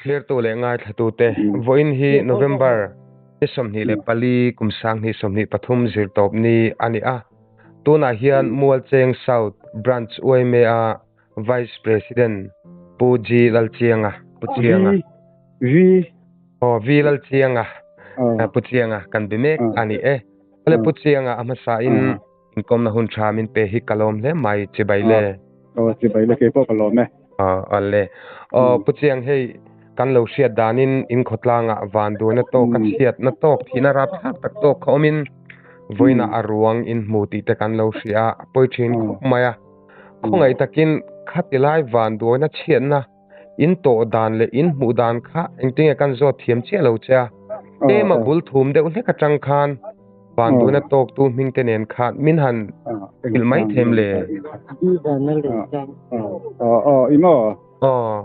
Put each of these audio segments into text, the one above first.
Thlirtu leh ngaithlatute, vawiin hi November ni 24 kum 2023 zirtawp ni a ni a. Tunah hian Mualcheng South Branch yma-a Vice President Pu G Lalchianga, Pu Chianga. V. Aw, V Lalchianga, Pu Chianga kan be mek a ni e. Awle Pu Chianga a hmasain inkawmna hun tha min pe hi ka lawm hle mai, chibai le. Aw, chibai le, keipawh ka lawm e. Aw, awle. Aw, Pu Chiang hei kan lo hriat danin in khawtlangah van duhna tawk a chhiatna tawk thihna rapthlak tak tawk kha awmin vawiinah a ruang in hmu tih te kan lo hria a, a pawi thin khawp mai a. Khawngaih takin khati lai van duaina chhiatna in tawh dan leh in hmuh dan kha engtinge kan zawt thiam chiah lo che a, tlema bul thum deuh hlek atang khan van duaina tawktu hming te nen khan min han hrilh mai them le. Aw i maw? Aw.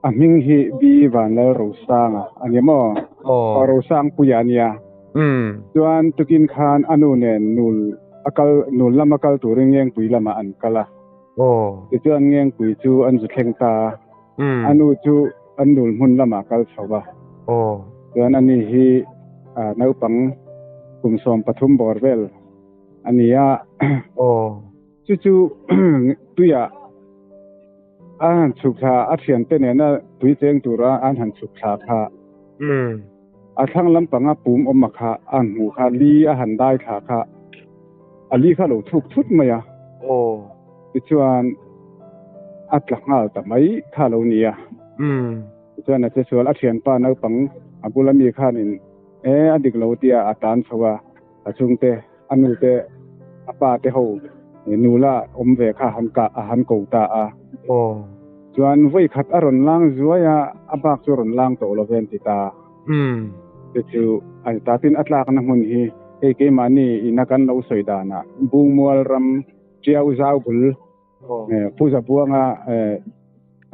A hming hi B Vanlalrosanga a ni maw? Aw. Rosangpuia a nia. Chuan tukin khan a nu nen nul a kal nul lama kal turin Ngengpui lamah an kal a. Aw. Tichuan Ngengpui chu an zu thleng ta a. A nu chu an nul hmun lamah kal chho a. Aw. Chuan ani hi naupang kum 13 bawr vel a ni a. Aw. Chu chu tuiah a han chhuk thla a thiante nena tui cheng tura an han chhuk thla kha. A thlang lampanga pum awm a kha a han hmuh kha li a han dai thla kha a li kha a lo chhuk thut mai a. Aw. Tichuan a tla nghal ta mai kha a lo ni a. Tichuan a che sual a thianpa naupang a bula mi khanin e a dik lo tia a tan chho a, a chhungte a nute a pa te ho nula awm ve kha han kah a han ko ta a. Aw. Chuan vawi khat a rawn lang zuai a, a bak chu a rawn lang tawh lo ve an ti ta. Te chu a ni ta. Tin, a tlakna hmun hi hei keimahni ina kan lo sawi danah Bungmual ram Tiau zau bul Pu Zabuanga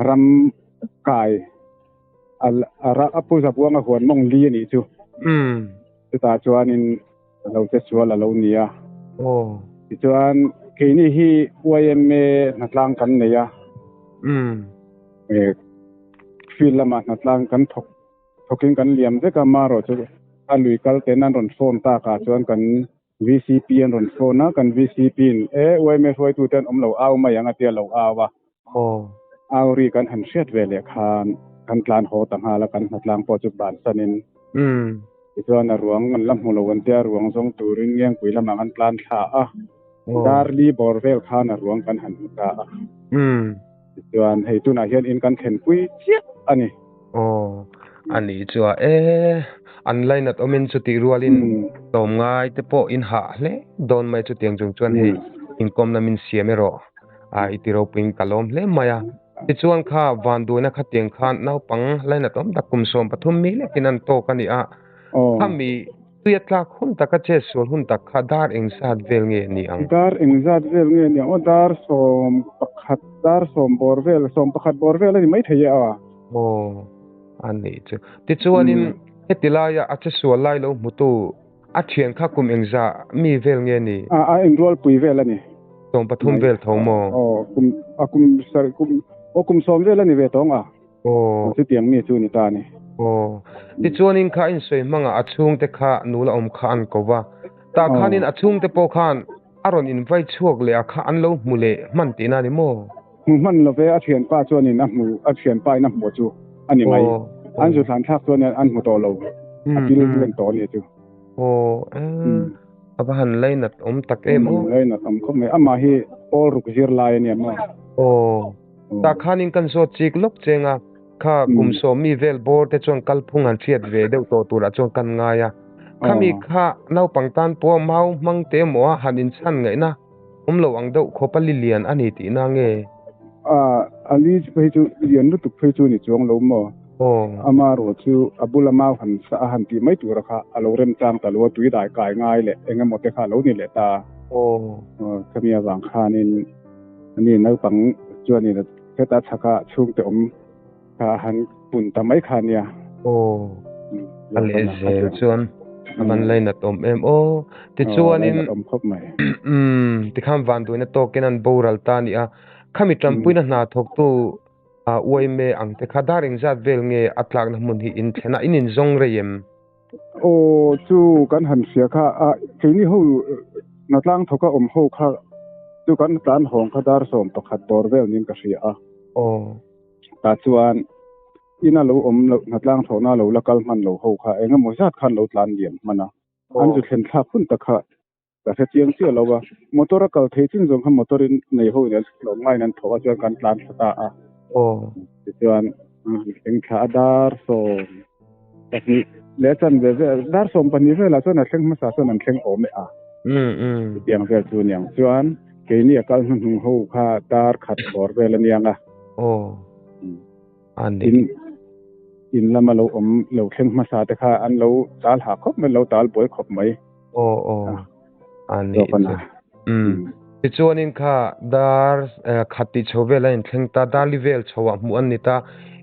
ram kai a Pu Zabuanga huan mawng li a nih chu. Chutah chuanin a lo che sual a lo ni a. Tichuan keini hi YMA hnatlang kan nei a. Field lamah hnatlang kan thawk thawkin kan liam vek a, marawh chu a lui kal ten an rawn phone takah chuan kan VCP an rawn phone a, kan VCP in e YMA hruaitute an awm lo au mai ang a tia lo au a. Au ri kan han hriat ve leh khan kan tlan haw ta nghal a, kan hnatlang pawh chu bansanin tichuan a ruang an la hmu lo an tia, ruang zawng turin Ngengpui lamah kan tlan thla a, dar li bawr vel khan a ruang kan han hmu ta a. Tichuan hei tunah hian in kan thlenpui chiah a ni. Aw, a nih chu a e, an lainat awmin chutih rualin tlawmngai te pawh in hah hle dawn mai chutiang chung chuan hei inkawmna min siam erawh a i ti ropuiin ka lawm hle mai a. Tichuan kha vanduaina khatiang khan naupang lainat awm tak kum 13 mi lekin an tawk a ni a, khami tui a tlak hun tak a chet sual hun tak kha dar engzat vel nge ni ang? Dar engzat vel nge ni ang? Aw dar 11, dar 10 bawr vel, 11 bawr vel a ni maithei e a. Aw, a nih chu. Tichuanin heti laia a che sual lai lo hmutu a thian kha kum engzah mi vel nge ni? A, a inrualpui vel a ni. 13 vel tho maw? Aw, kum, a kum sarih kum, aw kum 10 vel a ni ve tawng a. Aw. Chutiang mi chu ni ta a ni. Aw. Tichuanin kha insawi hmangah a chhungte kha nula awm kha an ko va. Tah khanin a chhungte pawh khan a rawn invai chhuak leh a kha an lo hmu leh hman tihna a ni maw? Hmu hman lo ve, a thianpa chuanin a hmu, a thianpa in a hmuh chu a ni mai. An zu thlan thlak chuan an hmu tawh lo, a pil reng tawh a ni chu. Aw, a va han lainat awm tak em aw. Lainat awm khawp mai, amah hi pawl ruk zir lai a nia maw? Aw, tah khanin kan zawt chik lawk cheng a, kha kum 10 mi vel bawr te chuan kalphung han hriat ve deuh tawh turah chuan kan ngai a. Khami kha naupang tan pawh mau hmang te emaw a han inchhan ngaihna awm lo ang deuh khawp a li lian a ni tihna nge? A, a li phei chu lian lutuk phei chu ni chuang lo maw? Aw. Ama erawh chu a bula mau han sa a han tih mai tura kha a lo remchang ta lo a, tui dai kai ngai leh eng emaw te kha a lo ni leh ta. Aw. Aw, khami avang khanin ani naupang chuanin heta chhaka chhungte awm kha a han pun ta mai kha nia. Aw, a leh zel chuan a van lainat awm em aw. Tichuanin awm khawp mai. Tikhan vanduaina tawkin an boral ta a ni a. Khami tanpuina hna thawktu Uaime ang te kha dar engzat vel nge a tlakna hmun hi in thlen a, in inzawng rei em? Aw chu kan han hria kha a, keini ho hnatlang thawka awm ho kha chu kan tlan hawng kha dar 11 bawr vel niin ka hria a. Aw. Tah chuan ina lo awm loh hnatlang thawhna lo la kal hman lo ho kha eng emaw zat khan lo tlan liam hman a, an zu thlen thlak hun tak kha ka hre chiang chiah lo a, motor a kal thei chin zawng kha motor in nei ho in an tlawm ngaiin an thawh a chuan kan tlan thla ta a. Aw. Tichuan thleng thla a dar 12 leh chan ve vel dar 12 velah chuan a thleng hmasa chuan an thleng awm e a. Um um. Chutiang vel chu aniang chuan keini a kal hnuhnung ho kha dar khat bawr vel aniang a. Aw. A ni. In in lama lo awm lo thleng hmasa te kha an lo tal ha khawp mai lo tal buai khawp mai. Aw aw a nih chu. Umm tichuanin kha dar khat tih chho vel a inthleng ta dar li vel chho ah hmuh an ni ta.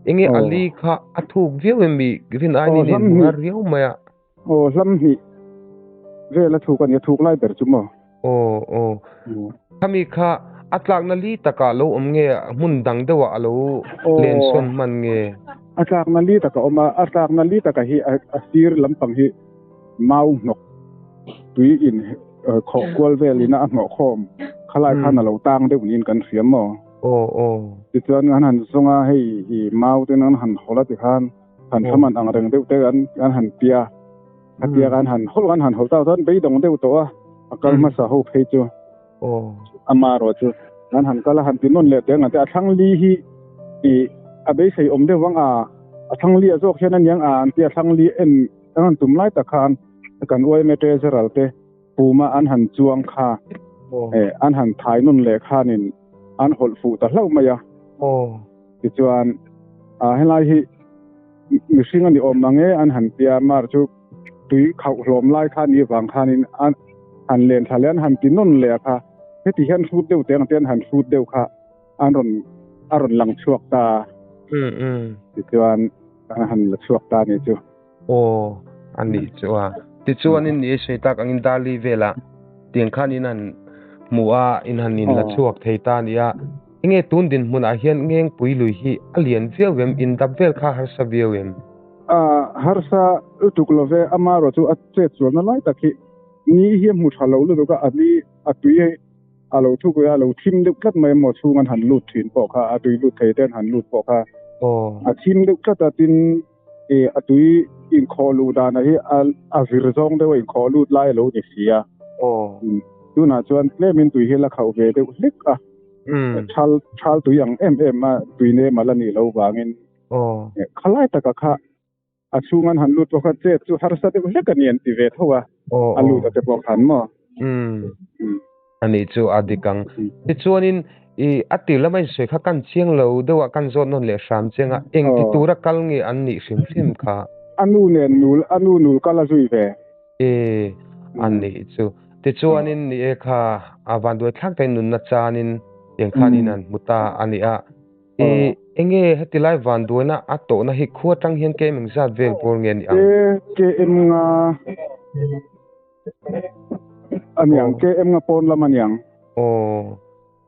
Enge a li kha a thuk viau em mi rin ai nin in hmu har riau mai a. Aw hlam hnih vel a thuk a ni a thuk lai ber chu maw. Aw aw khami kha a tlakna li takah lo awm nge hmun dang deuhah a lo len sawn hman nge. A tlakna li takah a awm a, a tlakna li takah hi a sir lampang hi mau hnawk tui in khawh kual vel ina a hnawh khawm khalai khan a lo tang deuh niin kan hria maw. Aw aw. Tichuan an han zawng a hei i mau ten an han hawl a tikhan han thlaman ang reng deuh te an an han tia a tia an han hawl an han hawl ta chuan beidawng deuh tawh a a kal hmasa ho phei chu. Aw. Ama erawh chu an han kal a han ti nawn leh teng ang te a thlang li hi i a beisei awm deuh vang a a thlang li a zawk hian aniang a an tia thlang li en An han tum lai tak khan kan yma treasurer te puma an han chuang kha an han thai nun leh khanin an hawlh fuh ta hlauh mai a. Tichuan helai hi mihring a ni awm ang e an han tia mar chu tui khauh hlawm lai kha ni vang khanin an han len thla leh an han ti nawn leh a kha heti hian hrut deuh teng te an han hrut deuh kha an rawn a rawn lang chhuak ta. Tichuan an han la chhuak ta ni chu. Aw, a nih chu a. Tichuanin ni sawi tak angin Dali velah tiang khan in han hmu a, in han in la chhuak thei ta a ni a. Enge tun dinhmunah hian Ngengpui lui hi a lian viau em? In dap vel kha harsa viau em? A harsa lutuk lo ve, amaherawh chu a chet chuanna lai tak hi ni hi a hmu tha lo lutuk a, a ni a tui a lo thuk a, a lo thim deuh tlat mai emaw chhung an han lut thin pawh kha, a tui lut thei te an han lut pawh kha a thim deuh tlat a, tin E a tui inkhawh luh dana hi a vir zawng deuh a inkhawh lut lai a lo ni si a. Aw. Tunah chuan tlemin tui hi la khauh ve deuh hlek a. Thal thal tui ang em em a tui nem a la nih loh vangin. Aw. Khalai taka kha a chhung an han lut pawh kha chet chu harsa deuh hlek a ni an ti ve tho a. Aw. A lut a te pawh khan maw. A nih chu a dik ang. Tichuanin i a tir lama insawi kha kan chiang lo deuh a, kan zawt nawn leh hram chiang a, eng ti tura kal nge an nih hrim hrim kha? A nu nen nul, a nu nul kal a zui ve. E, a nih chu. Tichuanin ni e kha a vanduai thlak takin nunna chanin tiang khanin an hmu ta a ni a. I enge heti lai vanduaina a tawhna hi khua tang hian KM engzat vel bawr nge ni ang? E, KM nga. Aniang KM nga pawn lam aniang. Aw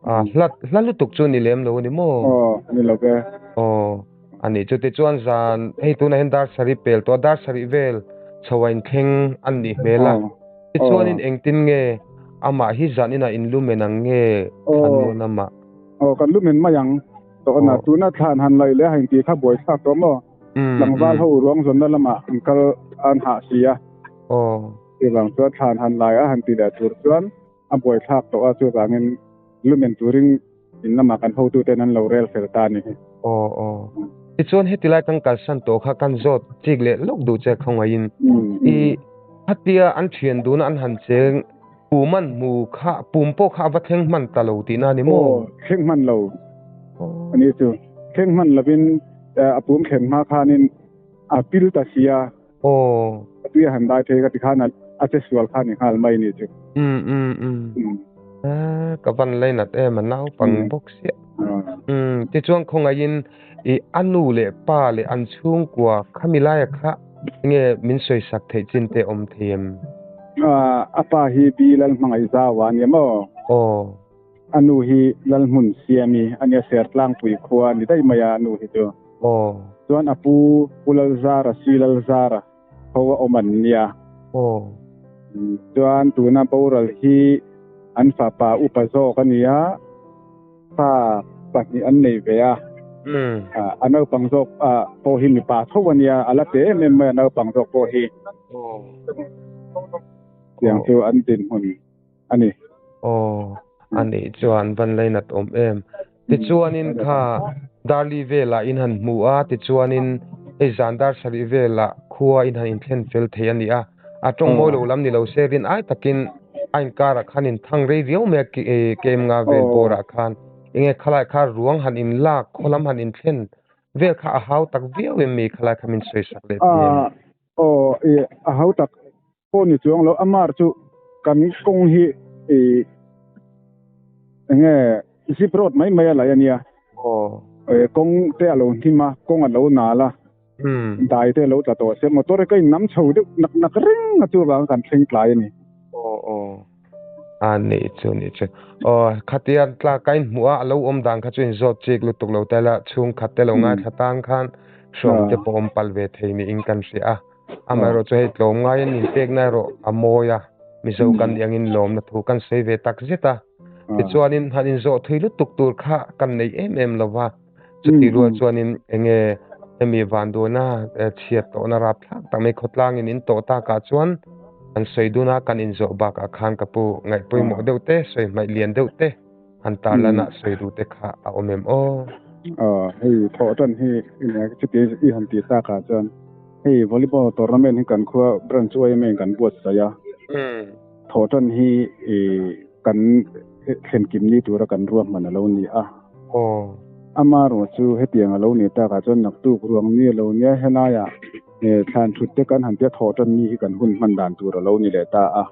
a hla hla lutuk chu ni lem lo ani maw? Aw ni lo ve. Aw ani chu tichuan zan hei tunah hian dar sarih pel tawh a dar sarih vel chho a inthleng an nih hmel a. Tichuanin engtin nge amah hi zan inah in lumen ang nge thlan nawn amah? Aw kan lumen mai ang tawh a tuna thlan han laih leh a intih kha buaithlak tawh maw? Tlangval ho ruang zawnna lamah an kal an hah si a. Aw. Chuvang chuan thlan han lai a han ti leh tur chuan a buaithlak tawh a, chuvangin lumen turin in lamah kan hotuten an lo rel fel ta a ni hi. Aw aw. Tichuan heti lai kan kalsan tawh kha kan zawt chik leh lawk duh che khawngaihin i khatia an thian duna an han cheng pum an hmu kha pum pawh kha a va thleng hman ta lo tihna a ni maw? Aw, thleng hman lo a ni chu. Thleng hman lovin a pum thlen hma khanin a pil ta si a. Aw. A tui a han dai phei ka ti khan a che sual kha ni nghal mai ni chu. Um um um. Eh ka van lainat em a naupang bawk sia. Um tichuan khawngaihin i a nu leh pa leh an chhungkua khami laia kha nge min sawisak theih chin te awm thei em? A pa hi Bi Lalhmangaih Zau a nia maw? Aw. A nu hi Lalhmun Siami a nia, Sertlangpui khua a ni daih mai a a nu hi chu. Aw. Chuan a pu Pu Lalzara, Sri Lalzara ho a awm an nia. Aw. Chuan tuna boral hi an fapa upa zawk a nia, fa pahnih an nei ve a. A naupang zawk pawh hi mipa tho a nia, a la pe em em mai a naupang zawk pawh hi. Aw. Tiang chu an dinhmun a ni. Aw, a nih chuan van lainat awm em. Tichuanin kha Darli velah in han hmu a, tichuanin hei zan dar sarih velah khua in han inthlen fel thei a ni a. A tawng mawi lo lam ni lo se rin ai takin a inkarah khan in thang rei viau mai a kem nga vel bawrah khan enge khalai kha ruang han inlak khaw lam han inthlen vel kha a hau tak viau em mi khalai kha min sawi sak leh thei em? Aw, a hau tak pawh ni chuang lo, amar chu kan kawng hi ih enge zip road mai mai a laih a nia. Aw. Kawng te a lo hnim a, kawng a lo nal a, dai te a lo tla tawh sia, motor hi ka in nam chho deuh nak nak reng a chuvang kan thleng tlai a ni. Aw aw. A nih chu nih chu. Aw khatia tlak a in hmuh a, a lo awm dan kha chu in zawt chik lutuk lo tel a, chhungkhat te lo ngaithla tan khan hrawm te pawh awm pal ve thei niin kan hria a. Amaherawh chu hei tlawm ngaiin min pekna erawh a mawi a, Mizo kan nih angin lawmna thu kan sawi ve tak zet a. Tichuanin han inzawh thui lutuk tur kha kan nei em em lo va, chutih rual chuanin enge hemi vanduaina chhiat tawhna rapthlak tak mai khawtlangin in tawh takah chuan kan sawi dun a, kan inzawh bakah khan ka pu ngaihpawimawh deuh te, sawi hmaih lian deuh te han tarlan ah sawi duh te kha a awm em aw? Aw, hei thawh tan hi chuti i han tih takah chuan hei volleyball tournament hi kan khua branch yma in kan buatsaih a, thawh tan hi kan thlen kim ni tura kan ruahman a lo ni a. Aw. Amaherawh chu hetiang a lo ni takah chuan naktuk ruang ni a lo nia helaiah thlan thut te kan han tia thawh tan ni hi kan hun hman dan tur a lo ni leh ta a.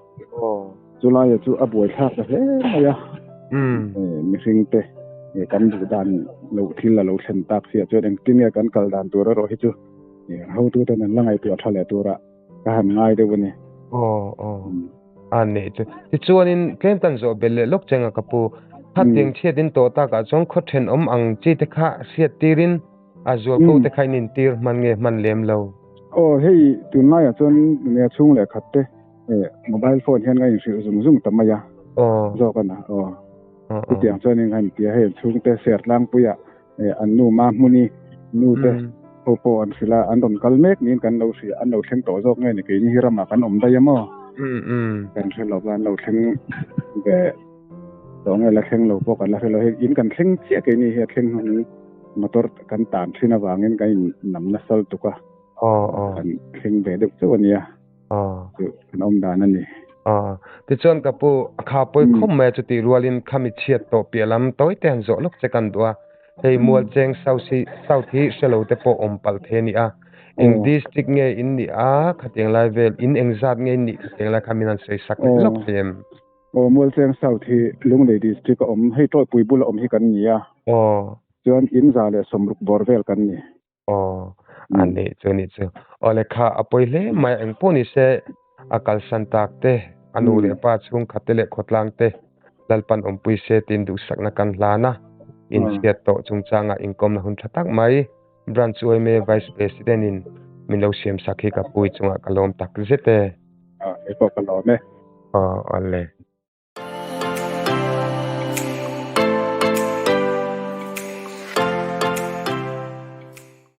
Aw. Chulaia chu a buaithlak ta hle mai a, mihring te kan duh dan loh thil a lo thlen tak si ah chuan engtin nge kan kal dan tur erawh hi chu hotu ten an la ngaihtuah tha leh turah ka han ngai deuh a ni. Aw aw a nih chu. Tichuanin tlem kan zawh belh leh lawk cheng a ka pu. Khating chhiat in tawh takah chuan khaw thenawm ang chi te kha hriat tirin a zual ko te kha in intir hman nge hman lem lo. Aw hei tunlaiah chuan nia chhung leh khat te mobile phone hian ka inhrilh zung zung ta mai a zawk a na aw chutiang chuan in han tia hei chhungte ser tlangpuia an nu ma hmuni nu te ho pawh an hrilh a an rawn kal mek niin kan lo hria an lo thleng tawh zawk nge ni keini hi ramah kan awm daih a maw kan hre lo va an lo thleng ve tawh nge la thleng lo pawh kan la hre lo hei in kan thleng chiah keini hi a thleng hnuin motor kan tan thin avangin kan in nam nasa lutuk a kan thleng ve deuh chauh a nia. Chu kan awm dan a ni. Tichuan ka pu, a kha pawi khawp mai a chutih rualin khami chhiat tawh piah lam tawi te han zawh lawk che kan duh a. Hei Mualcheng South hi South hi hre lo te pawh awm palh thei a ni a. Eng district nge in nih a, khatiang lai vel in eng zat nge in nih khatiang lai kha min han sawi sak leh lawk thei em? Aw, Mualcheng South hi Lunglei district a awm, hei Tawipui bula awm hi kan ni a. Chuan in 160 bawr vel kan ni. Aw, a nih chu nih chu. Aw le kha a pawi hle mai eng pawh ni se a kalsan tak te, a nu leh pa chhungkhat te leh khawtlang te Lalpan awmpui se tiin duhsakna kan hlan a. Inchhiat tawh chungchangah inkawmna hun tha tak mai Branch yma Vice President in min lo siamsak hi ka pui chungah ka lawm tak zet e. Aw, kei pawh ka lawm e. Aw, aw le.